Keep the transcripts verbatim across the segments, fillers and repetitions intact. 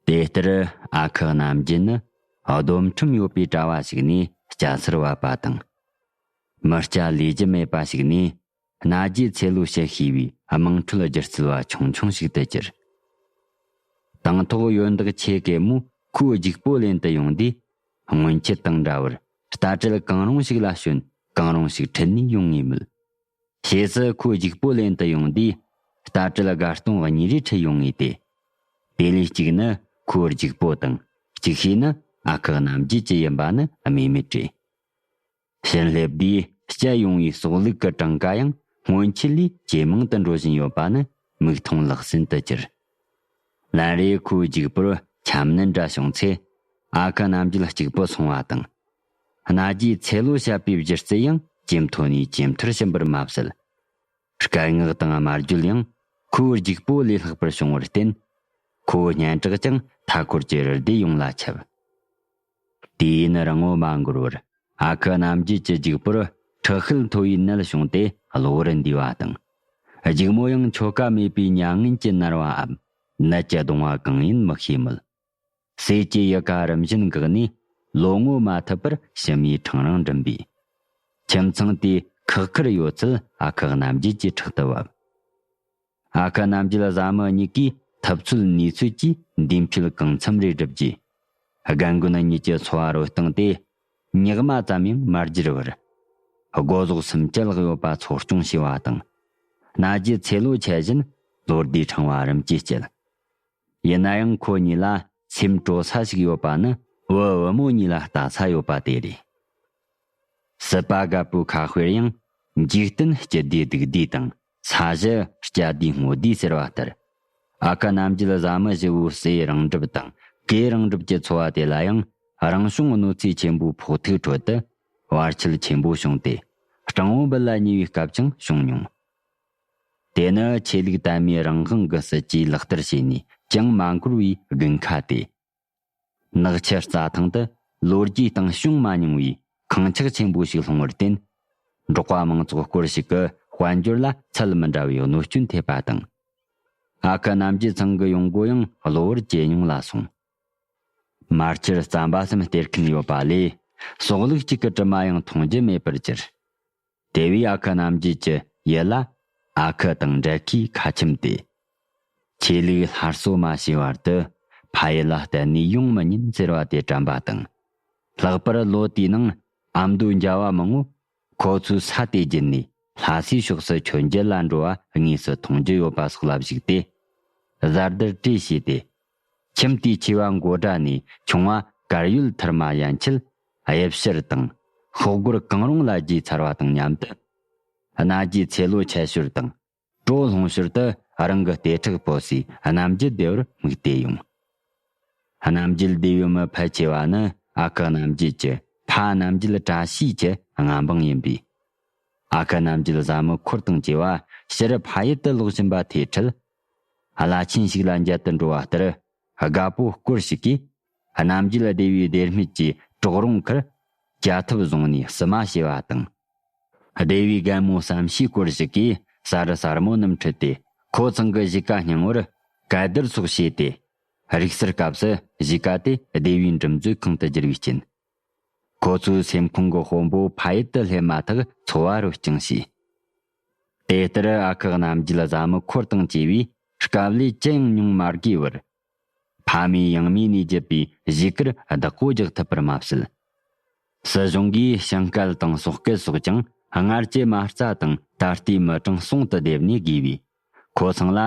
དེ་ལྟར་ཨ་ཁུ་རྣམ་རྒྱལ་ནི་སྡོམ་ཁྲིམས་ཡོད་པའི་གྲྭ་བ་ཞིག་ནས་སྐྱ་སར་བབས་པ་དང་། མི་སྐྱ་ལས་རྒྱུ་མེད་པ་ཞིག་ནས་གནའ་རྒྱུའི་ཚེ་ལོ་བཤད་ཤེས་པའི་དམངས་ཁྲོད་སྒྱུ་རྩལ་བ་ཆུང་ཆུང་ཞིག་ཏུ་གྱུར། དང་ཐོག་ཡོན་བདག་ཆེ་གེ་མོ་ཁོའི་རྒྱུག་པོ་ལེན་དུ་ཡོང་དུས། སྔོན་ཆད་དང་འདྲ་བར་རྟ་དྲེལ་གང་རུང་ཞིག་ལ་ཞོན། གང་རུང་ཞིག་ཁྲིད་ནས་ཡོང་ངེས་མོད། ཞེས་སུ་ཁོའི་རྒྱུག་པོ་ལེན་དུ་ཡོང་དུས། རྟ་དྲེལ་དགའ་སྟོང་གཉིས་རེ་ཁྲིད་ཡོང་ངེས་ཏེ། དེ་ལས་གཅིག་ནི་ཁོའི་རྒྱུག་པོ་དང་། གཅིག་ཤོས་ནི་ཨ་ཁུ་རྣམ་རྒྱལ་གྱི་ཡིན་པ་ནི་སྨོས་མེད་རེད། ཕྱིར་སླེབས་དུས་སྐྱེལ་ཡོང་བའི་ཟོག་ལུག་གི་གྲངས་ཀ་ཡང་སྔོན་ཆད་ལས་ཇེ་མང་དུ་འགྲོ་བཞིན་ཡོད་པ་ནི་མིག་མཐོང་ལག་ཟིན་དུ་གྱུར། ལན་རེ་ཁོའི་རྒྱུག་པོར་འཁྱམ་ནད་འདྲ་བྱུང་ཚེ། ཨ་ཁུ་རྣམ་རྒྱལ་གཅིག་པུ་སོང་བ་དང་། གནའ་རྒྱའི་ཚེ་ལོ་བཤད་པའི་སྒྱུ་རྩལ་ཡང་ཇེ་མཐོ་ནས་ཇེ་མཐོར་ཕྱིན་པར་མ་ཟད། སྐད་ངག་དང་སྨྲ་བརྗོད་ཡང་ཁོའི་རྒྱུག་པོ་ལས་ལྷག་པར་བྱུང་བར་བརྟེན། ཁོའི་སྙན་གྲགས་ཀྱང་མཐའ་འཁོར་གྱི་རི་སྡེ་ཡོངས་ལ་ཁྱབ། དུས་ཡུན་རིང་བོ་མ་འགོར་བར་ཨ་ཁུ་རྣམ་རྒྱལ་གྱི་རྒྱུག་པོར་དྲག་ཤུལ་མཐོ་བའི་ནད་བྱུང་སྟེ་གློ་བུར་འདས་པ་དང་། རྒྱུག་མོ་ཡང་ཆོ་ག་མེད་པའི་མྱ་ངན་གྱིས་མནར་བའམ། ནད་ཀྱི་གདུང་བ་གང་ཡིན་མི་ཤེས་མོད། ཟས་ཀྱི་ཡུལ་ཁ་རིམ་བཞིན་འགག་ནས་ལོ་ངོ་མ་ཐུབ་པར་ཕྱི་མའི་ཕྲེང་རིང་འགྲིམ་པས། ཁྱིམ་ཚང་དེའི་ཁག་ཁུར་ཡོད་ཚད་ཨ་ཁུ་རྣམ་རྒྱལ་གྱི་ཕྲག་ཏུ་བབས། ཨ་ཁུ་རྣམ་རྒྱལ་བཟའ་མི་གཉིས་ཀས་ཐུབ་ཚོད་ནུས་ཚོད་ཀྱིས་འདེམས་སྤྱོད་གང་འཚམ་རེ་བསྒྲུབས་རྗེས། རྒན་རྒོན་གཉིས་ཀྱི་འཚོ་བ་རོལ་སྟངས་དེ་ཉག་མ་ཙམ་ཡང་མ་བསྒྱུར་བར། སྒོ་ཟོག་སུམ་བརྒྱ་ལྷག་ཡོད་པ་འཚོ་སྐྱོང་བྱས་པ་དང་། གནའ་རྒྱུ་ཚེ་ལོ་ཆེ་བཞིན་ལོ་ཟླའི་ཕྲེང་བ་རིམ་གྱིས་བསྐྱེད། ཡིན་ན་ཡང་ཁོ་གཉིས་ལ་སེམས་སྤྲོ་ས་ཞིག་ཡོད་པ་ནི་བུ་བུ་མོ་གཉིས་ལ་ལྟ་ས་ཡོད་པ་དེ་རེད། སྲིད་པ་རྒད་པོའི་ཁ་དཔེར་ཡང་འཇིག་རྟེན་སྐྱིད་དུས་སྡུག་དུས་དང་ས་གཞི་སྐྱ་དུས་སྔོ་དུས་ཟེར་བ་ལྟར། ཨ་ཁུ་རྣམ་རྒྱལ་བཟའ་མི་བཞི་བོའི་ཟས་རང་གྲུབ་དང་གོས་རང་གྲུབ་ཀྱི་འཚོ་བ་དེ་ལ་ཡང་རང་བྱུང་གནོད་འཚེ་ཆེན་པོའི་ཕོག་ཐུག་ཁྲོད་དུ་བར་ཆད་ཆེན་པོ་བྱུང་སྟེ་སྤྲང་བོ་འབུད་ལ་ཉེ་བའི་སྐབས་ཀྱང་བྱུང་མྱོང་། དེ་ནི་ཆོས་ལུགས་དད་མོས་རང་དབང་གི་སྲིད་ཇུས་ལག་བསྟར་བྱས་ནས་ཅང་མ་འགོར་བའི་དགུན་ཁ་སྟེ། ནག་ཆུ་རྩྭ་ཐང་དུ་ལོ་རྒྱུས་སྟེང་བྱུང་མ་མྱོང་བའི་ཁངས་ཆག་ཆེན་པོ་ཞིག་ལྷུང་བར་བརྟེན། འབྲོག་པ་མང་ཚོགས་སྐོར་ཞིག་གི་དཔལ་འབྱོར་ལ་ཚད་མི་འདྲ་བའི་གནོད་སྐྱོན་ཐེབས་པ་དང་། ཨ་ཁུ་རྣམ་རྒྱལ་ཚང་གི་ཡོང་སྒོ་ཡང་གློ་བུར་ཇེ་ཉུང་ལ་སོང་། མར་ཆུར་རྩམ་པ་གསུམ་སྟེར་མཁན་ཡོད་པ་ལས་ཟོག་ལུག་གཅིག་གི་དྲི་མ་ཡང་མཐོང་རྒྱུ་མེད་པར་གྱུར། དེ་བས་ཨ་ཁུ་རྣམ་རྒྱལ་གྱི་ཡུལ་ལ་ཨ་ཁུ་དང་འབྲལ་ཁའི་ཁ་ཆེམས་ཏེ། ཆོས་ལུགས་སླར་གསོ་མ་བྱས་བར་དུ་ཕ་ཡུལ་ལ་གཏན་ནས་ཡོང་མི་ཉན་ཟེར་བ་དེ་དྲན་པ་དང་། ལྷག་པར་ལོ་དེའི་ནང་ཨ་མདོའི་མཇལ་བ་མང་བོ་ཁོ་ཚོའི་ས་དེ་བརྒྱུད་ནས་ལྷ་སའི་ཕྱོགས་སུ་མཆོད་མཇལ་ལ་འགྲོ་བ་དངོས་སུ་མཐོང་རྒྱུ་ཡོད་པ་སོགས་ལ་གཞིགས་ཏེ། གཟའ་རྡུལ་གྲོས་བྱས་ཏེ། ཁྱིམ་དེའི་ཆེ་བ་མགོ་སྦྲ་ནས་ཆུང་བ་དཀར་ཡོལ་མཐར་མ་ཡན་ཆད་དབྱིབས་ཕྱིར་དང་ཤོག་སྒོར་གང་རུང་ལ་བརྗེས་ཚར་བ་དང་མཉམ་དུ། གནའ་རྒྱུའི་ཚེ་ལོ་ཆེ་ཤོས་དང་བྲོ་ལྷུང་ཤོར་དུ་རང་གི་ལྟེ་ཁྲག་སྤོ་སའི་རྣམ་འགྱུར་བདེ་བར་དམིགས་ཏེ་ཡོང་། རྣམ་འགྱུར་བདེ་བའི་མི་ཕལ་ཆེ་བ་ནི་ཨ་ཁུ་རྣམ་རྒྱལ་གྱི་ཕ་རྣམ་རྒྱལ་བཀྲ་ཤིས་ཀྱི་མངའ་འབངས་ཡིན་པས། ཨ་ཁུ་རྣམ་རྒྱལ་བཟའ་མི་འཁོར་དང་བཅས་པ་ཕྱིར་ཕ་ཡུལ་དུ་ལོག་བཞིན་པ་དེ་འཕྲལ། བླ་ཆེན་ཞིག་ལ་མཇལ་དུ་འགྲོ་བ་ལྟར་དགའ་པོ་སྐོར་ཞིག་གིས། རྣམ་རྒྱལ་སྡེ་བའི་སྡེ་སྨད་ཀྱི་གྲོག་རོང་ཁར་བཅའ་ཐབས་བཟུང་ནས་བསུ་མ་བྱས་པ་དང་། སྡེ་བའི་རྒན་མོ་བསམ་ཤེས་སྐོར་ཞིག་གིས་ས་རུ་སེར་མོ་རྣམས་ཁྲིད་དེ་ཁོ་ཚང་གི་གཞིས་ཀ་སྙིང་བོར་གད་བདར་སོགས་བྱས་ཏེ། རིག་གསར་སྐབས་སུ་གཞིས་ཀ་དེ་སྡེ་བའི་འགྲིམ་འཛུལ་ཁང་དུ་བསྒྱུར་བའི་རྐྱེན། ཁོ་ཚོའི་སེམས་ཁོང་གི་དཔོན་པོ་ཕ་ཡུལ་དུ་སླེབས་མ་ཐག་འཚོ་བ་རོལ་རྐྱང་བྱས། དེ་ལྟར་ཨ་ཁུ་རྣམ་རྒྱལ་བཟའ་མི་འཁོར་དང་བཅས་པའི་དཀའ་ལས་ཅི་ཡང་མྱོང་མ་དགོས་པར། ཕ་མེས་ཡང་མེས་ནས་བརྒྱུད་པའི་གཞིས་ཀར་བདག་པོ་རྒྱག་ཐུབ་པར་མ་ཟད། སྲིད་གཞུང་གིས་ཞིང་སྐལ་དང་སོག་སྐལ་སོགས་ཀྱང་སྔར་གྱི་མ་རྩ་དང་ད་ལྟའི་མི་གྲངས་ཟུང་དུ་སྡེབ་ནས་བགོས་པས། ཁོ་ཚང་ལ་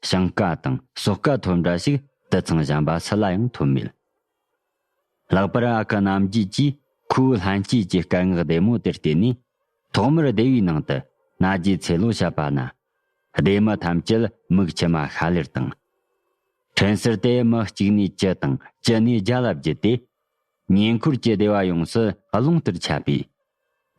ཞིང་ཀ་དང་སོག་ཀ་ཐོབ་འདྲ་ཞིག་དུད་ཚང་གཞན་པ་སུ་ལ་ཡང་ཐོབ་མེད། ལྷག་པར་ཨ་ཁུ་རྣམ་རྒྱལ་གྱིས་ཁོའི་ལྷན་སྐྱེས་ཀྱི་སྐད་ངག་བདེ་མོ་དེར་བརྟེན་ནས། ཐོག་མར་སྡེ་བའི་ནང་དུ་གནའ་རྒྱུའི་ཚེ་ལོ་བཤད་པ་ན། སྡེ་མི་ཐམས་ཅད་མིག་མཆི་མ་ཤ་ལེར་དང་། འཕྲིན་ཟུར་དེ་མི་གཅིག་ནས་བཅུ་དང་བཅུ་ནས་བརྒྱ་ལ་བརྒྱུད་དེ། ཉེ་འཁོར་གྱི་སྡེ་བ་ཡོངས་སུ་རླུང་ལྟར་ཁྱབ་པས།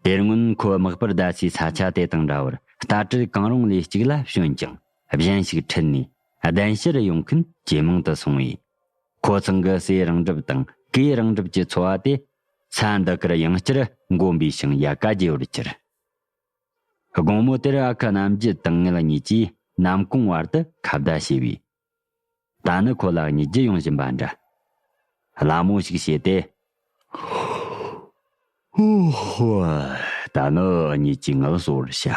དེ་སྔོན་ཁོ་དམག་པར་བསྡད་སའི་ས་ཆ་དེ་དང་འདྲ་བར་རྟ་དྲེལ་གང་རུང་ལས་གཅིག་ལ་ཞོན་ཀྱང་གཞན་ཞིག་ཁྲིད་ནས་གདན་ཞུར་ཡོང་མཁན་ཇེ་མང་དུ་སོང་བས། ཁོ་ཚང་གི་ཟས་རང་གྲུབ་དང་གོས་རང་གྲུབ་ཀྱི་འཚོ་བ་དེ་ས་འདི་ཀར་ཡང་བསྐྱར་འགོམ་པའི་ཞིང་ཡལ་ག་རྒྱས་པར་གྱུར། དགོང་མོ་དེར་ཨ་ཁུ་རྣམ་རྒྱལ་དང་ངེད་གཉིས་ཀྱིས་ནམ་གུང་བར་དུ་ཁ་བརྡ་བྱས་པས། ད་ནི་ཁོ་ལ་སྙིལ་རྒྱུ་ཡོང་བཞིན་པ་འདྲ། ལྷ་མོ་ཞིག་བྱས་ཏེ། ཧོ་ཧོ། ད་ནི་ཉིད་ཀྱི་ངལ་གསོ་བར་བྱ།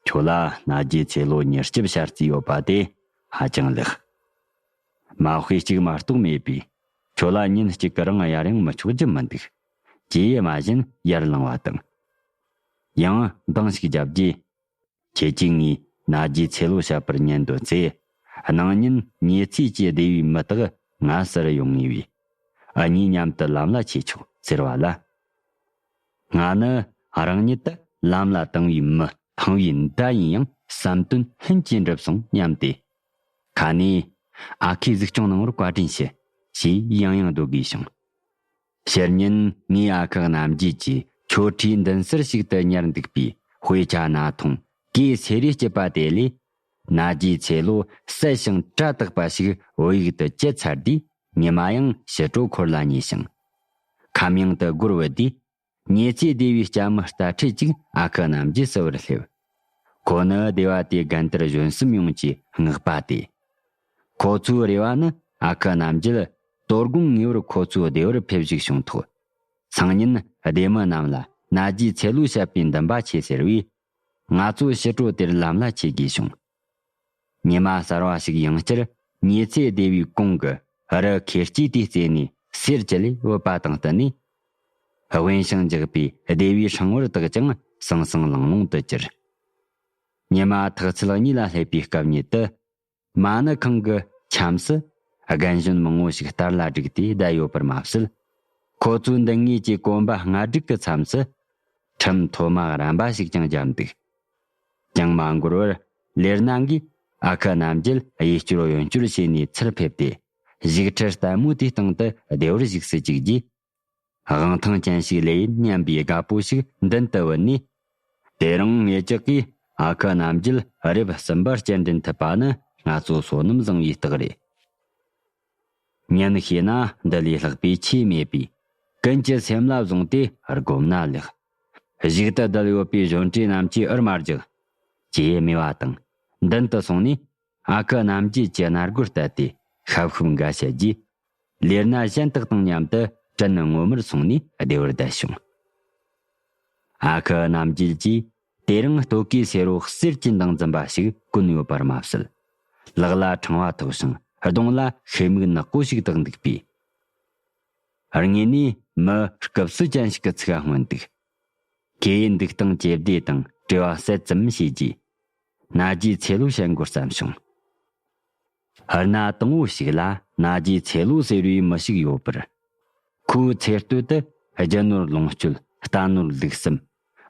ཁྱོད་ལ་ན་རྒྱའི་ཚེ་ལོ་ཉེར་གཅིག་བྱ་རྩིས་ཡོད་པ་དེ་ཧ་ཅང་ལེགས། མ་དཔེ་གཅིག་མ་གཏོགས་མེད་པས། ཁྱོད་ལ་ཉིན་གཅིག་གི་རིང་གཡར་ཡང་མི་ཆོག་རྒྱུ་མི་འདུག་ཅེས་མ་བཞིན་ཡར་ལངས་པ་དང་། ཡང་འདང་ཞིག་བརྒྱབ་རྗེས། ཁྱེད་ཀྱིས་ངའི་ན་རྒྱའི་ཚེ་ལོ་བཤད་པར་ཉན་འདོད་ཚེ། གནངས་ཉིན་ཉེ་ཚེ་གྱི་སྡེ་བའི་མི་དག་ང་སར་ཡོང་ངེས་པས། ཨ་ཉིས་མཉམ་དུ་ལམ་ལ་ཆས་ཆོག་ཟེར་བ་ལ། ང་ནི་རང་ཉིད་དུ་ལམ་ལ་བཏང་བའི་མི་ཕངས་པའི་མདའ་ཡིན་ཡང་བསམ་དོན་ལྷུན་གྱིས་འགྲུབ་སོང་སྙམ་སྟེ། ཁ་ནས། ཨ་ཁུས་གཟིགས་སྐྱོང་གནང་བར་བཀའ་དྲིན་ཆེ། ཞེས་ཡང་ཡང་འདོད་དགོས་བྱུང་། ཕྱིར་ཉིན་ངའི་ཨ་ཁུ་རྣམ་རྒྱལ་གྱིས་མཆོད་ཁྲིའི་མདུན་སར་ཞིག་ཏུ་ཉར་འདུག་པའི་དཔེ་ཆ་སྣ་ཐུང་གེ་སེ་རེ་སྐྱིད་པ་དེ་ལས། ན་རྒྱའི་ཚེ་ལོ་གསལ་ཞིང་སྒྲ་དག་པ་ཞིག་བོད་ཡིག་ཏུ་བཅད་ཚར་དུས། ཉི་མ་ཡང་ཕྱི་དྲོ་འཁོར་ལ་ཉལ་ཞིང་། ཁམ་ཡང་དུ་སྒོར་བུད་དུས། ཉེ་ཚེ་སྡེ་བའི་སྐྱ་མི་རྟ་ཁྲིད་ཅིག་ཨ་ཁུ་རྣམ་རྒྱལ་སུ་བར་སླེབས། ཁོ་ནི་སྡེ་བ་དེའི་རྒན་དར་གཞོན་གསུམ་ཡོངས་ཀྱི་སྔགས་པ་སྟེ། ཁོ་ཚོའི་རེ་བ་ནི་ཨ་ཁུ་རྣམ་རྒྱལ་དོ་དགོང་ངེས་པར་ཁོ་ཚོའི་སྡེ་བར་ཕེབས་ཤིག་བྱུང་ཐོག་སང་ཉིན་སྡེ་མི་རྣམས་ལ་ན་རྒྱའི་ཚེ་ལོ་བཤད་པའི་འདུན་པ་ཆེ་ཟེར་བས། ང་ཚོ་ཕྱི་དྲོ་དེར་ལམ་ལ་ཆས་དགོས་བྱུང་། ཉི་མ་གསར་བ་ཞིག་ཡང་བསྐྱར་ཉེ་ཚེ་སྡེ་བའི་གོང་གི་རི་ཁེར་སྐྱེས་དེའི་རྩེ་ནས་གསེར་གྱི་ལེ་བུད་པ་དང་བསྟུན་ནས། དབེན་ཞིང་འཇགས་པའི་སྡེ་བའི་སྲང་བར་དག་ཀྱང་སང་སང་ལང་ལོང་དུ་གྱུར། ཉི་མ་ཐག་ཚད་གཉིས་ལ་སླེབས་པའི་སྐབས་ཉིད་དུ། མ་ཎི་ཁང་གི་ཁྱམས་སུ་རྒན་གཞོན་མང་བོ་ཞིག་སྟར་ལ་བསྒྲིགས་ཏེ་བསྡད་ཡོད་པར་མ་ཟད། ཁོ་ཚོའི་མདུན་ངོས་ཀྱི་གོམ་པ་ལྔ་དྲུག་གི་མཚམས་སུ་ཁྲིམས་མཐོ་དམའ་རན་པ་ཞིག་ཀྱང་བརྒྱབ་འདུག་ཅང་མ་འགོར་བར་ལེར་ན་གིས་ཨ་ཁུ་རྣམ་རྒྱལ་གཡས་སྐྱོར་གཡོན་སྐྱོར་བྱས་ནས་ཚུར་ཕེབས་ཏེ། བཞུགས་ཁྲི་ལྟད་མོ་དེའི་སྟེང་དུ་བདེ་བར་བཞུགས་སུ་བཅུག་རྗེས། དབང་ཐང་ཅན་ཞིག་ལོས་ཡིན་སྙམ་པའི་དགའ་པོ་ཞིག་མདུན་དུ་བུད་ནས། དེ་རིང་ངེད་ཅག་གིས་ཨ་ཁུ་རྣམ་རྒྱལ་རིབ་གསུམ་པ་སྤྱན་འདྲེན་ཐུབ་པ་ནི་ང་ཚོ་བསོད་ནམས་བཟང་བའི་རྟགས་རེད། ཉིན་ཤས་ན་འདི་ལས་ལྷག་པའི་ཆོས་མེད་པས། ཀུན་གྱི་སེམས་ལ་བཟུང་སྟེ་བསྒོམས་ན་ལེགས། བཞུགས་ཏུ་བསྡད་ཡོད་པའི་གཞོན་སྐྱེས་རྣམས་ཀྱིས་འུར་མ་རྒྱག་ཅེས་སྨྲས་པ་དང་། མདུན་དུ་སོང་ནས་ཨ་ཁུ་རྣམ་རྒྱལ་གྱི་སྣ་སྒོར་བལྟས་ཏེ་ཤབ་ཤུབ་འགའ་བཤད་རྗེས། ལེར་ན་གཞན་དག་དང་མཉམ་དུ་དྲིན་ངོ་མར་སོང་ནས་བདེ་བར་བསྡད་བྱུང་། ཨ་ཁུ་རྣམ་རྒྱལ་གྱིས་དེ་རིང་ལྟོ་གོས་སེར་པོ་གསེར་གྱི་མདངས་འཛིན་པ་ཞིག་གོན་ཡོད་པར་མ་ཟད། ལག་ལ་ཕྲེང་བ་ཐོགས་ཤིང་གདོང་ལ་ཤེལ་མིག་ནག་པོ་ཞིག་བཏགས་འདུག་པས། དངོས་ནས་མི་སྐུ་བསོད་ཅན་ཞིག་གི་ཚུགས་ཀ་མངོན་འདུག་ཁོས་འདུག་སྟངས་ཇེ་བདེ་དང་བྲེལ་བ་ཟད་ཙམ་བྱས་རྗེས། ན་རྒྱའི་ཚེ་ལོ་བཤད་འགོ་བརྩམས་བྱུང་། གནའ་དང་པོ་ཞིག་ལ་ན་རྒྱའི་ཚེ་ལོ་ཟེར་བའི་མི་ཞིག་ཡོད་པར། ཁོའི་ཚེ་སྟོད་དུ་རྒྱུ་ནོར་ལོངས་སྤྱོད་རྟ་ནོར་ལུག་གསུམ་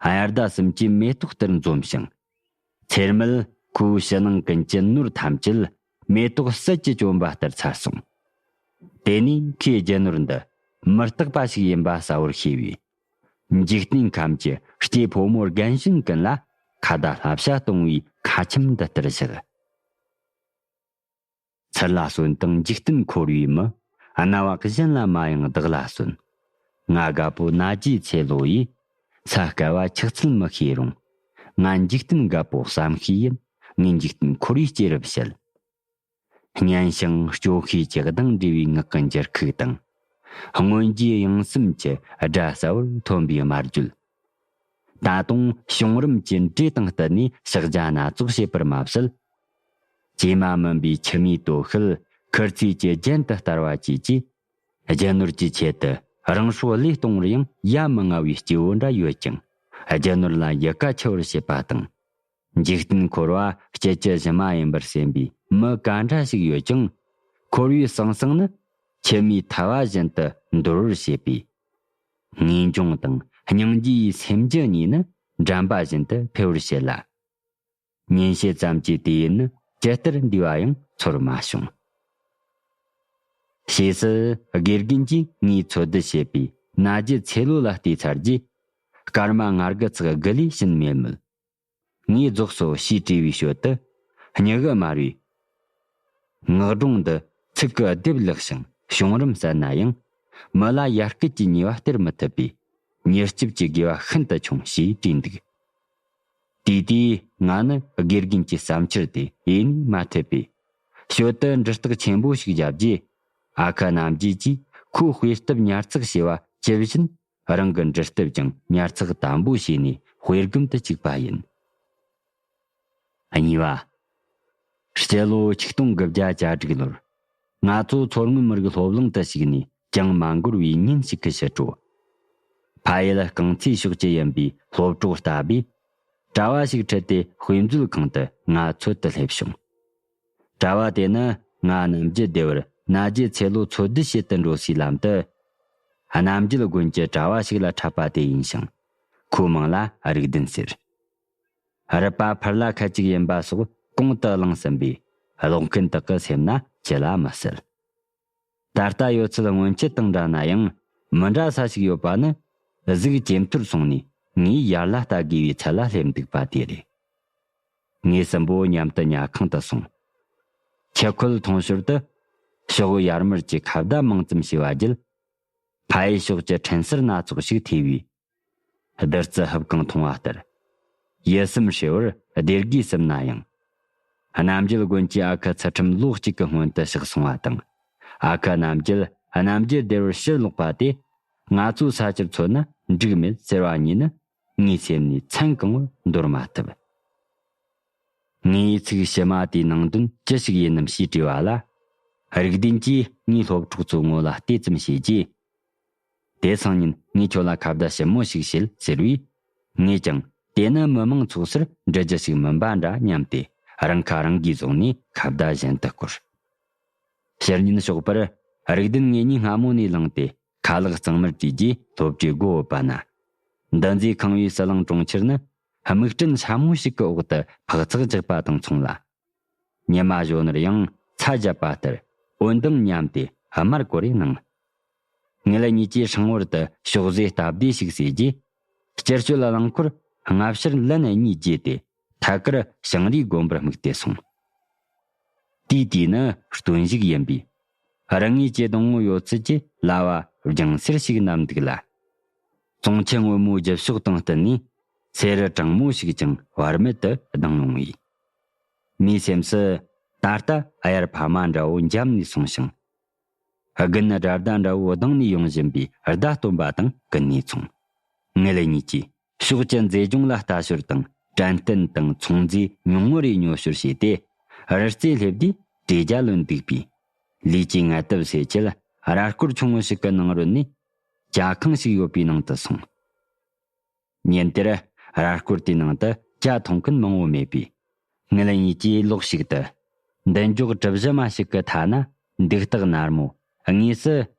དབྱར་ཟླ་གསུམ་གྱི་མེ་ཏོག་ལྟར་འཛོམས་ཤིང་། ཚེར་མལ་ཁོའི་ཕྱི་ནང་ཀུན་གྱི་ནོར་ཐམས་ཅད་མེ་ཏོག་ཟད་ཀྱིས་བཅོམ་པ་ལྟར་ཚར་སོང་། དེ་ནས་ཁོས་རྒྱུ་ནོར་འདི་མི་རྟག་པ་ཞིག་ཡིན་པ་གསལ་བོར་ཤེས་པས། འཇིག་རྟེན་ཁམས་ཀྱི་སྐྱེས་ཕོ་མོ་རྒན་གཞོན་ཀུན་ལ་ཁ་བརྡ་བསླབ་བྱ་གཏོང་བའི་ཁ་ཆེམས་འདི་ལྟར་བཞག་ཚུར་ལ་གསོན་དང་འཇིག་རྟེན་འཁོར་བའི་མི། སྣང་བ་གཞན་ལ་མ་ཡེངས་བདག་ལ་གསོན། ང་དགའ་པོ་ན་རྒྱའི་ཚེ་ལོ་ཡིས། ས་དཀའ་བ་ཆགས་ཚུལ་མི་ཤེས་རུང་། ང་འཇིག་རྟེན་དགའ་པོ་བསམ་ཤེས་ཡིན། ངས་འཇིག་རྟེན་འཁོར་བའི་སྐྱེས་རབས་བཤད། སྙན་ཞིང་སྐྱོ་ཤོས་ཀྱི་གདངས་འདྲེས་པའི་ངག་གི་འགྱུར་ཁུག་དང་། སྔོན་རྗེས་ཡང་སེམས་ཀྱི་སྒྲ་གསལ་བོར་ཐོན་པའི་སྨྲ་བརྗོད། ད་དུང་བྱུང་རིམ་གྱི་འགྲོས་དང་བསྟུན་ནས་ཕྱག་རྒྱ་སྣ་ཚོགས་བྱེད་པར་མ་ཟད། ཇེ་མ་མིན་པའི་ཁྱི་མིའི་དོ་ཤལ་ཁུར་ཚོས་ཀྱི་རྒྱན་དུ་བསྟར་བ་བཅས་ཀྱིས། རྒྱུ་ནོར་གྱི་ཆེད་དུ་རང་སྲོག་བློས་གཏོང་བར་ཡང་ཡ་མི་ང་བའི་སྐྱེ་བོ་འདྲ་ཡོད་ཀྱང་། རྒྱུ་ནོར་ལ་ཡི་ག་ཆེ་བར་བྱེད་པ་དང་། འཇིག་རྟེན་འཁོར་བ་སྐྱིད་ཀྱི་གཞི་མ་ཡིན་པར་སེམས་པའི་མི་ག་འདྲ་ཞིག་ཡོད་ཀྱང་། འཁོར་བའི་ཟང་ཟིང་ནི་ཁྱི་མིའི་ཐལ་བ་བཞིན་དུ་འདོར་བར་བྱེད་པས། ངེས་འབྱུང་དང་སྙིང་རྗེ་ཡི་སེམས་རྒྱུད་གཉིས་ནི་འགྲམ་པ་བཞིན་དུ་འཕེལ་བར་བྱེད་ལ། ཉིན་ཕྱེད་ཙམ་གྱི་དུས་ཡུན་ནི་ཇི་ལྟར་འདས་པ་ཡང་ཚོར་མ་བྱུང་། ཕྱིས་སུ་དགེ་རྒན་གྱིས་ངའི་འཚོལ་བསྡུ་བྱས་པའི་ན་རྒྱུ་ཚེ་ལོ་ལ་བལྟས་ཚར་རྗེས། སྐར་མ་ལྔ་དགུ་ཚེག་དགུ་ལས་ཕྱིན་མེད་མོད། ངས་རྫོགས་སོ་ཞེས་དྲིས་པའི་ཞོར་དུ་སྙི་གུ་དམར་བའི་ངག་སྒྲུང་འདི་ཚིག་གི་ལྡེབས་ལེགས་ཤིང་བྱུང་རིམ་གསལ་ན་ཡང་། མི་ལ་ཡར་སྐུལ་གྱི་ནུས་པ་སྟེར་མི་ཐུབ་པས། མྱུར་སྐྱོབ་ཀྱི་དགོས་པ་ཤིན་ཏུ་ཆུང་ཞེས་བྲིས་འདུག་དེའི་དུས་ང་ནི་དགེ་རྒན་གྱི་བསམ་འཆར་དེ་ཡེ་ནས་མ་ཐེབས་པས། ཞོལ་དུ་འབྲུ་རྟགས་ཆེན་པོ་ཞིག་བརྒྱབ་རྗེས། ཨ་ཁུ་རྣམ་རྒྱལ་གྱིས་ཁོའི་དཔེ་དེབ་ཉར་ཚགས་བྱས་པ་ཇི་བཞིན། རང་གི་འབྲུ་དེབ་ཀྱང་ཉར་ཚགས་དམ་པོ་བྱས་ནས་དཔེ་སྒམ་དུ་བཅུག་པ་ཡིན། གཉིས་པ། སྤྱི་ལོ་ཆིག་སྟོང་དགུ་བརྒྱ་གྱ་དྲུག་ལོར། ང་ཚོ་མཚོ་སྔོན་མི་རིགས་སློབ་གླིང་དུ་ཞུགས་ནས་ཅང་མ་འགོར་བའི་ཉིན་ཞིག་གི་ཕྱི་དྲོ། ཕ་ཡུལ་རྐང་ཚའི་ཕྱོགས་ཀྱི་ཡིན་པའི་སློབ་གྲོགས་ལྟ་བུས། གྲྭ་བ་ཞིག་ཁྲིད་དེ་དཔེ་མཛོད་ཁང་དུ་ང་འཚོལ་དུ་སླེབས་བྱུང་། གྲྭ་བ་དེ་ནི་ང་རྣམ་རྒྱལ་སྡེ་བར་ན་རྒྱལ་ཚེ་ལོ་འཚོལ་སྡུད་བྱེད་དུ་འགྲོ་སའི་ལམ་དུ། རྣམ་རྒྱལ་དགོན་གྱི་གྲྭ་བ་ཞིག་ལ་འཁྲབ་པ་དེ་ཡིན་ཞིང་། ཁོའི་མིང་ལ་རིག་ལྡན་ཟེར། རུས་པ་ཕུར་ལྭ་ཁ་ཅིག་ཡིན་པ་སོགས་གོང་དུ་གླེང་ཟིན་པས། ཀློག་མཁན་དག་གི་སེམས་ན་ཅི་ལ་མི་གསལ། ད་ལྟ་ཡོད་ཚད་སྔོན་ཆད་དང་འདྲ་ན་ཡང་། མི་འདྲ་ས་ཞིག་ཡོད་པ་ནི། གཟུགས་ཇེ་མཐོར་སོང་ནས་ངའི་ཡར་ལ་ལྟ་དགོས་པའི་ཚད་ལ་སླེབས་འདུག་པ་དེ་རེད། ངེད་གསུམ་པོ་མཉམ་དུ་ཉལ་ཁང་དུ་སོང་། ཆུ་ཁོལ་འཐུང་ཞོར་དུ། ཕྱོགས་ཡར་མར་གྱི་ཁ་བརྡ་མང་ཙམ་བྱས་པ་བརྒྱུད། ཕ་ཡུལ་ཕྱོགས་ཀྱི་འཕྲིན་གསར་སྣ་ཚོགས་ཤིག་ཐོས་པས། བདུད་རྩི་ཧུབ་གང་འཐུང་བ་ལྟར། ཡིད་སེམས་ཧྲིལ་བོར་བདེ་དགེ་སིམ་ན་ཡང་། རྣམ་རྒྱལ་དགོན་གྱི་ཨ་ཁུ་ཚུལ་ཁྲིམས་ལོ་གཅིག་གི་སྔོན་དུ་གཤེགས་སོང་བ་དང་། ཨ་ཁུ་རྣམ་རྒྱལ་རྣམ་རྒྱལ་སྡེ་བར་ཕྱིར་ལོག་པ་དེ། ང་ཚོའི་ས་ཆར་མཚོན་ན་འགྲིག་མེད་ཟེར་བ་གཉིས་ནི་ངའི་སེམས་ནས་མཚན་གང་བོར་འདོར་མ་ཐུབ། ངའི་ཚིག་ཕྱི་མ་དེའི་ནང་དོན་ཅི་ཞིག་ཡིན་ནམ་ཞེས་དྲིས་པ་ལ། རིག་ལྡན་གྱིས་ངའི་སློབ་གྲོགས་ཚོའི་ངོ་ལ་བལྟས་ཙམ་བྱས་རྗེས། དེ་སང་ཉིན་ངས་ཁྱོད་ལ་ཁ་བརྡ་ཞིབ་མོ་ཞིག་བྱེད་ཟེར་བས། ངས་ཀྱང་དེ་ནི་མི་མང་ཚོགས་སར་འགྲུལ་རྒྱུ་ཞིག་མིན་པ་འདྲ་སྙམ་སྟེ། རང་ཁ་རང་གིས་བཟུང་ནས་ཁ་བརྡ་གཞན་དུ་བསྐོར། ཕྱིར་ཉིན་ཞོགས་པར་རིག་ལྡན་ངེད་གཉིས་སྔ་མོ་ནས་ལངས་ཏེ་ཁ་ལག་གཙང་མར་བཀྲུས་རྗེས་སློབ་གྲྭའི་སྒོ་ཕོབ་པ་ན། འདུ་འཛིའི་ཁང་བའི་ཟི་ལིང་གྲོང་ཁྱེར་ནི་དམིགས་སྐྲན་ཤ་མོ་ཞིག་གི་འོག་ཏུ་འཕག་འཚག་རྒྱག་པ་དང་མཚུངས་ལ། ཉི་མ་གཞོན་ནུར་ཡང་ཚ་བརྒྱབ་པ་ལྟར་འོད་མདངས་ཉམས་ཏེ་དམར་སྐོར་རེ་སྣང་། ངེད་གཉིས་ཀྱིས་སྲང་བར་དུ་ཕྱོགས་ཟས་སྟབས་བདེ་ཞིག་ཟོས་རྗེས། སྤྱིར་སྤྱོད་རླངས་འཁོར་སྔ་ཕྱིར་ལན་གཉིས་བརྗེས་ཏེ་ཐད་ཀར་ཞིང་རིའི་དགོན་པར་དམིགས་ཏེ་སོང་། དེའི་དུས་ནི་སྟོན་གཞུག་ཡིན་པས། རང་ངོས་ཀྱི་སྡོང་བོ་ཡོད་ཚད་ཀྱི་ལ་བ་ལྗང་སེར་ཞིག་བསྣམས་འདུག་ལ། ཙོང་ཆུ་སྔོན་མོའི་རྒྱུ་ཕྱོགས་དང་བསྟུན་ནས་སེར་གྲང་མོ་ཞིག་ཀྱང་བར་མེད་དུ་ལྡང་ཡོང་བས། མིའི་སེམས་སུ་ད་ལྟ་དབྱར་ཕ་མ་འདྲ་བོ་འཇམ་ནས་སོང་ཞིང་། དགུན་ནི་དགྲ་ཟླ་འདྲ་བོ་ལྡང་ནས་ཡོང་བཞིན་པའི་བརྡ་སྟོན་པ་དང་ཀུན་ནས་མཚུངས། ངེད་གཉིས་ཀྱིས་ཕྱོགས་ཀྱི་མཛེས་ལྗོངས་ལ་ལྟ་ཞོར་དང་། དྲན་རྟེན་དང་ཚོང་རྫས་ཉུང་ངུ་རེ་ཉོ་ཞོར་བྱས་ཏེ། རི་རྩེ་སླེབས་དུས་དྲོས་རྒྱ་ལོན་འདུག་པས། ལུས་ཀྱི་ངལ་དུབ་སེལ་ཆེད་ར་སྐོར་ཆུང་ངུ་ཞིག་གི་ནང་རོལ་ནས་ཇ་ཁང་ཞིག་ཡོད་པའི་ནང་དུ་སོང་། ཉིན་དེར་ར་སྐོར་དེའི་ནང་དུ་ཇ་འཐུང་མཁན་མང་བོ་མེད་པས། ངེད་གཉིས་ཀྱིས་ལོགས་ཤིག་ཏུ། མདུན་ཅོག་གྲུ་བཞི་མ་ཞིག་གི་མཐའ་ན་འདུག་སྟེགས་ནར་མོ། དངོས་སུ་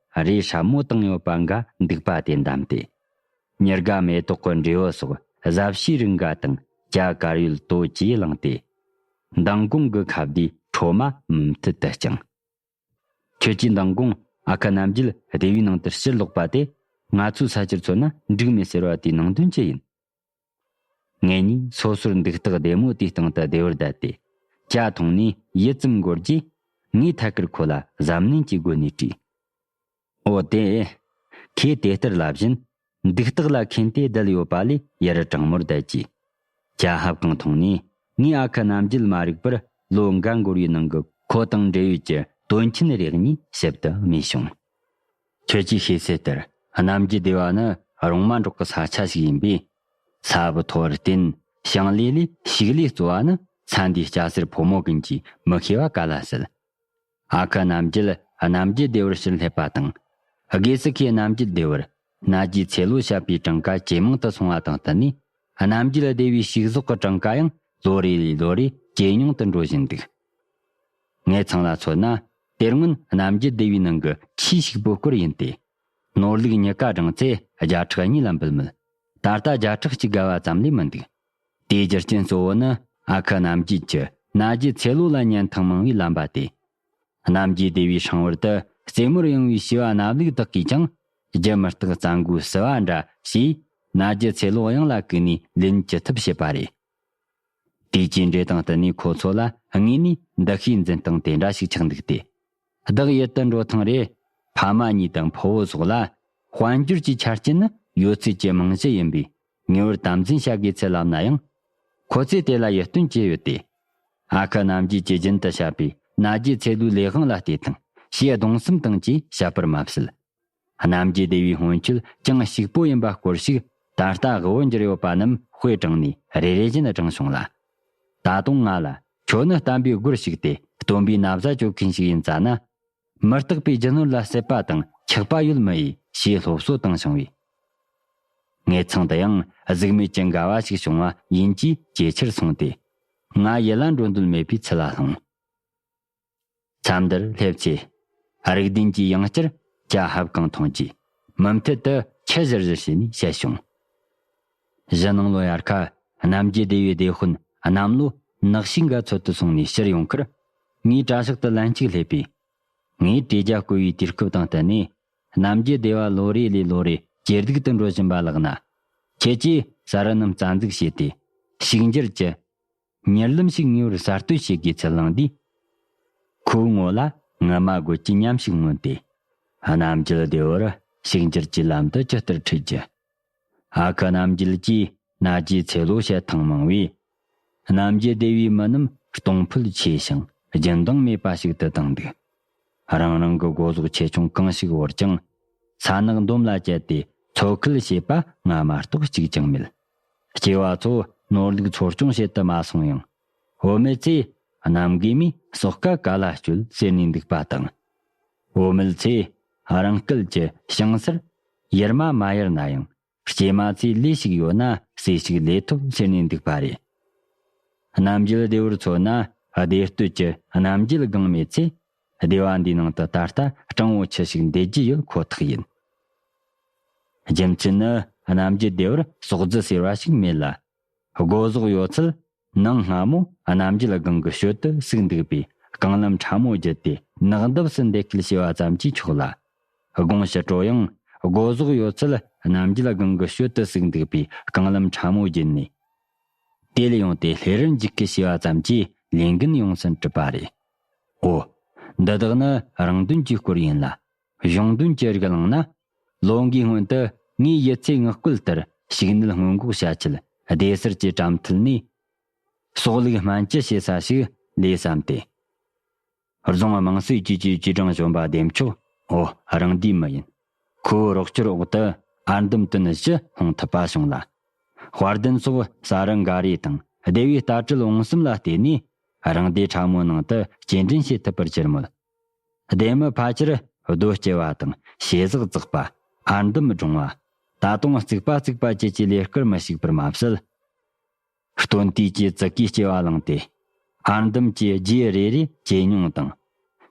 རས་སྲབ་མོ་བཏིང་ཡོད་པ་འགའ་འདུག་པ་དེ་བདམས་ཏེ། ཉི་དགའ་མེ་ཏོག་གི་འབྲས་བུ་སོགས་གཟབ་བྱེད་རིགས་འགའ་དང་ཇ་དཀར་ཡོལ་དོ་བཅས་བླངས་ཏེ། མདང་དགོང་གི་ཁ་བརྡའི་འཕྲོ་མ་མུ་མཐུད་དུ་བསྐྱངས། ཁྱོད་ཀྱིས་མདང་དགོང་ཨ་ཁུ་རྣམ་རྒྱལ་སྡེ་བའི་ནང་དུ་ཕྱིར་ལོག་པ་དེ་ང་ཚོའི་ས་ཆར་མཚོན་ན་འགྲིག་མེད་ཟེར་བ་དེའི་ནང་དོན་ཅི་ཡིན། ངེད་གཉིས་སོ་སོར་འདུག་སྟེགས་བདེ་མོ་དེའི་སྟེང་དུ་བདེ་བར་བསྡད་དེ། ཇ་འཐུང་ནས་ཡུད་ཙམ་འགོར་རྗེས། ངས་ཐད་ཀར་ཁོ་ལ་གཟབ་ནན་གྱི་སྒོ་ནས་དྲིས། འོ་དེ། ཁོས་དེ་ལྟར་ལབ་བཞིན། འདུག་སྟེགས་ལ་འཁེན་ཏེ་བསྡད་ཡོད་པ་ལས་ཡུན་རིང་མོར་བསྡད་ཀྱིས། ཇ་ཧབ་གང་འཐུང་ནས། ངས་ཨ་ཁུ་རྣམ་རྒྱལ་མ་རིག་པར་ལོ་འགའ་འགོར་བའི་ནང་གི་ཁོ་དང་འབྲེལ་ཡོད་ཀྱི་དོན་ཆེན་རེ་གཉིས་ཞིབ་ཏུ་སྨྲས་བྱུང་། ཁྱོད་ཀྱིས་ཤེས་གསལ་ལྟར། རྣམ་རྒྱལ་སྡེ་བ་ནི་རོང་མ་འབྲོག་གི་ས་ཆ་ཞིག་ཡིན་པས། ས་བབ་མཐོ་བར་བརྟེན། ཞིང་ལས་ལས་ཕྱུགས་ལས་གཙོ་བ་ནི་ས་འདིའི་སྐྱ་སེར་ཕོ་མོ་ཀུན་གྱིས་མི་ཤེས་པ་ག་ལ་སྲིད། ཨ་ཁུ་རྣམ་རྒྱལ་རྣམ་རྒྱལ་སྡེ་བར་ཕྱིར་སླེབས་པ་དང་། དགེ་སྲིད་ཁོས་རྣམ་རྒྱལ་སྡེ་བར་ན་རྒྱའི་ཚེ་ལོ་བཤད་པའི་གྲངས་ཀ་ཇེ་མང་དུ་སོང་བ་དང་བསྟུན་ནས། རྣམ་རྒྱལ་སྡེ་བའི་ཕྱུགས་ཟོག་གི་གྲངས་ཀ་ཡང་ལོ་རེ་ལས་ལོ་རེ་ཇེ་ཉུང་དུ་འགྲོ་བཞིན་འདུག། ངེད་ཚང་ལ་མཚོན་ན། དེ་སྔོན་རྣམ་རྒྱལ་སྡེ་བའི་ནང་གི་ཆེས་ཕྱུག་པོ་སྐོར་ཡིན་ཏེ། ནོར་ལུག་གཉིས་ཀ་བགྲངས་ཚེ་བརྒྱ་ཕྲག་གཉིས་ལ་འབུལ་མོད། ད་ལྟ་བརྒྱ་ཕྲག་གཅིག་བརྒལ་བ་ཙམ་ལས་མི་འདུག། དེའི་རྒྱུ་རྐྱེན་གཙོ་བོ་ནི་ཨ་ཁུ་རྣམ་རྒྱལ་གྱི་ན་རྒྱའི་ཚེ་ལོ་ལ་ཉན་ཐང་མང་བའི་ལམ་པ་སྟེ། རྣམ་རྒྱལ་སྡེ་བའི་སྲང་བར་དུ་རྩེ་མོར་གཡེང་བའི་བྱིས་པ་གནའ་ལུག་དག་གིས་ཀྱང་རྒྱུ་མི་རྟག་རྩྭ་མགོའི་ཟིལ་བ་འདྲ་ཞེས། ན་རྒྱའི་ཚེ་ལོ་གཡང་ལ་བཀུག་ནས་ལེན་ཅི་ཐུབ་བྱེད་པ་རེད། དེའི་གྲས་འབྲས་དང་བསྟུན་ནས་ཁོ་ཚོ་ལ་དངོས་ནས་འདུ་ཤེས་འཛིན་སྟངས་དེ་འདྲ་ཞིག་ཆགས་འདུག་སྟེ། བདག་ཡུལ་དུ་འགྲོ་ཐེངས་རེར། ཕ་མ་གཉིས་དང་ཕུ་བོ་སོགས་ལ་དཔལ་འབྱོར་གྱི་ཆ་རྐྱེན་ནི་ཡོད་ཚད་ཀྱི་རྨང་གཞི་ཡིན་པས། ངེས་པར་དམ་འཛིན་བྱ་དགོས་ཚུལ་ལབ་ན་ཡང་། ཁོ་ཚོས་དེ་ལ་ཡིད་རྟོན་བྱས་ཡོད་དེ། ཨ་ཁུ་རྣམ་རྒྱལ་གྱིས་རྒྱུན་དུ་བཤད་པའི་ ན་རྒྱའི་ཚེ་ལོའི་ལས་དབང་ལ་བལྟས་དང་ཞེས་གདུང་སེམས་དང་བཅས་བཤད་པར་མ་ཟད། རྣམ་རྒྱལ་སྡེ་བའི་སྔོན་ཆད་ཅུང་ཕྱུག་པོ་ཡིན་པ་སྐོར་ཞིག་ད་ལྟ་དབུ་བོར་འགྱུར་ཡོད་པ་རྣམས་དཔེ་དྲངས་ནས་རེ་རེ་བཞིན་དྲངས་བྱུང་ལ། ད་དུང་ང་ལ་ཁྱོད་ནི་བསྟན་པའི་སྒོར་ཞུགས་ཏེ་སྟོན་པའི་ན་བཟའ་གཅོད་མཁན་ཞིག་ཡིན་ཙ་ན། མི་རྟག་པའི་རྒྱུ་ནོར་ལ་སྲེད་པ་དང་ཆགས་པ་ཡོད་མི་ཡིན་ཞེས་སློབ་གསོ་བཏང་བྱུང་བས། ངེད་ཚང་དུ་ཡང་གཟུགས་མེད་ཀྱི་འགལ་བ་ཞིག་བྱུང་བ་ཡིན་གྱིས་ཇེ་ཆེར་སོང་སྟེ། ང་ཡིད་ལ་འགྲོ་འདོད་མེད་པའི་ཚུལ་ལ་ལྷུང་། མཚམས་འདིར་སླེབས་ཚེ། རིགས་ལྡན་གྱི་ཡང་བསྐྱར་ཇ་ཧབ་གང་འཐུང་རྗེས་མུ་མཐུད་དུ་ཁྱི་ཞུར་ཞུར་བྱས་ནས་བཤད་བྱུང་། གཞི་ནང་ལོ་ཡར་ཁ་རྣམ་རྒྱལ་སྡེ་བའི་སྡེ་དཔོན་གནམ་ལོ་ནག་ཕྱུགས་འགའ་འཚོལ་དུ་སོང་ནས་ཕྱིར་ཡོང་ཁར། ངའི་གྲྭ་ཤག་ཏུ་ལན་གཅིག་སླེབས་པས། ངས་བྲེ་རྒྱ་བསྐོལ་བའི་དུས་སྐབས་དང་བསྟུན་ནས། རྣམ་རྒྱལ་སྡེ་བ་ལོ་རེ་ལས་ལོ་རེ་ཇེ་སྡུག་ཏུ་འགྲོ་བཞིན་པ་ལགས་ན། ཁྱེད་ཀྱིས་གསར་བུ་རྣམས་རྩ་འཛུགས་བྱས་ཏེ། ཕྱུག་འགྱུར་གྱི་མྱུར་ལམ་ཞིག་ངེས་པར་གསར་གཏོད་བྱེད་དགོས་ཚུལ་གླེང་དུས། ཁོའི་ངོ་ལ་ངུ་མ་དགོད་ཀྱི་ཉམས་ཤིག་མངོན་ཏེ། རྣམ་རྒྱལ་སྡེ་བར་ཕྱུག་འགྱུར་གྱི་ལམ་དུ་ཇི་ལྟར་ཁྲིད་རྒྱུ། ཨ་ཁུ་རྣམ་རྒྱལ་གྱིས་ན་རྒྱའི་ཚེ་ལོ་བཤད་ཐེངས་མང་བས། རྣམ་རྒྱལ་སྡེ་བའི་མི་རྣམས་གཏོང་ཕོད་ཆེ་ཞིང་རྒྱུན་ལྡང་མེད་པ་ཞིག་ཏུ་བཏང་འདུག་རང་རང་གི་སྒོ་ཟོག་ཆེ་ཆུང་གང་ཞིག་བོར་ཀྱང་ས་ནག་འདོམ་ལ་བཅད་དེ་འཚོ་ཁུལ་བྱེད་པ་ང་མ་གཏོགས་གཅིག་ཀྱང་མེད། སྐྱེས་པ་ཚོ་ནོར་ལུག་འཚོ་སྐྱོང་བྱེད་དུ་མ་སོང་ཡང་། བུད་མེད་ཚོས་གནམ་གོས་མའི་ཟོག་ཁ་ག་ལ་སྤྱོད་ཟེར་ནས་འདུག་པ་དང་། བུད་མེད་ཚོས་རང་སྐལ་གྱི་ཞིང་སར་ཡུར་མ་མ་ཡུར་ན་ཡང་། སྐྱེས་མ་ཚོས་ལས་ཤིག་ཡོད་ན་ཟས་ཤིག་ལས་ཐུབ་ཟེར་ནས་འདུག་པ་རེད། རྣམ་རྒྱལ་སྡེ་བར་མཚོན་ན་སྡེ་སྟོད་ཀྱི་རྣམ་རྒྱལ་སྒང་མེད་ཚེ། སྡེ་བ་འདིའི་ནང་དུ་ད་ལྟ་སྤྲང་བོ་ཆུ་ཞིག་འདེད་རྒྱུ་ཡོད་ཁོ་ཐག་ཡིན། རྒྱུ་མཚན་ནི་རྣམ་རྒྱལ་སྡེ་བར་ཟོག་རྫི་ཟེར་བ་ཞིག་མེད་ལ། སྒོ་ཟོག་ཡོད་ཚད་ནངས་སྔ་མོ་རྣམ་རྒྱལ་སྒང་གི་ཞོལ་དུ་བཙུགས་འདུག་པས། རྐང་ལམ་ཕྲ་མོ་བརྒྱུད་དེ་ནགས་འདབས་སུ་འདེད་སྐུལ་བྱས་པ་ཙམ་གྱིས་ཆོག་ལ། དགོང་ཕྱི་དྲོ་ཡང་སྒོ་ཟོག་ཡོད་ཚད་རྣམ་རྒྱལ་སྒང་གི་ཞོལ་དུ་བཙུགས་འདུག་པས། རྐང་ལམ་ཕྲ་མོ་བརྒྱུད་ནས། དེ་ལ་ཡོང་སྟེ་ལྷེ་རུ་འཇུག་གི་བྱས་པ་ཙམ་གྱིས་ལས་འགན་ཡོངས་སུ་གྲུབ་པ་རེད། འོ། འདི་དག་ནི་རང་དོན་གྱི་སྐོར་ཡིན་ལ། གཞུང་དོན་གྱི་རིགས་བླངས་ན། ལོ་འགའི་སྔོན་དུ་ངའི་ཡིད་ཚེ་ངག་བཀོད་ལྟར་ཕྱུགས་ནད་སྔོན་འགོག་བྱ་ཆེད་སྡེ་སར་གྱི་བཀྲམ་མཐུད་ནས། སྲོག་ལུག་སྨན་བཅོས་བྱེད་ས་ཞིག་ལས་བསམ་སྟེ། རྫོང་དམངས་སྲོལ་བཅས་ཀྱི་ཅུས་ཀྲང་གཞོན་པ་བདེ་མཆོག་འོ་རང་འདིའི་མི་ཡིན། ཁོའི་རོགས་སྐྱོར་འོག་ཏུ་ཨར་འདམ་ཏུན་བཞི་ལྷུང་ཐུབ་པ་བྱུང་ལ། དཔལ་ལྡན་སོགས་ས་རུ་འགའ་རེ་དང་སྡེ་བའི་ལྟ་གྲུབ་འོང་གསུམ་ལ་བརྟེན་ནས་རང་སྡེ་ཕྲ་མོའི་ནང་དུ་སྐྱེལ་འདྲེན་བྱེད་ཐུབ་པར་གྱུར་མོད། སྡེ་མི་ཕལ་ཆེར་རྡོ་སྐྱེལ་བ་དང་ཞེ་ཟག་བཙག་པ། ཨར་འདམ་སྒྲུང་བ། ད་དུང་རྩིག་པ་བརྩིགས་པ་བཅས་ཀྱི་ལས་ཀར་མི་ཞུགས་པར་མ་ཟད། སྟོན་དུས་ཀྱི་ཙི་གུའི་སྐྱེ་བ་བླངས་ཏེ། ཨར་འདམ་གྱི་རྗེས་རེ་རེ་ཇེ་ཉུང་དང་།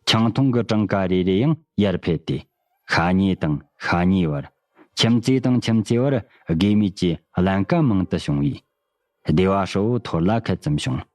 ཆང་འཐུང་གི་གྲངས་ཀ་རེ་རེ་ཡང་ཡར་འཕེལ་ཏེ། ཤ་ཉེ་དང་ཤ་ཉེའི་བར། ཁྱིམ་མཚེས་དང་ཁྱིམ་མཚེས་བར་དགོས་མེད་ཀྱི་ཀླན་ཀ་མང་དུ་བྱུང་བས། སྡེ་བ་ཧྲིལ་བོ་འཐོར་ལ་ཁད་ཙམ་བྱུང་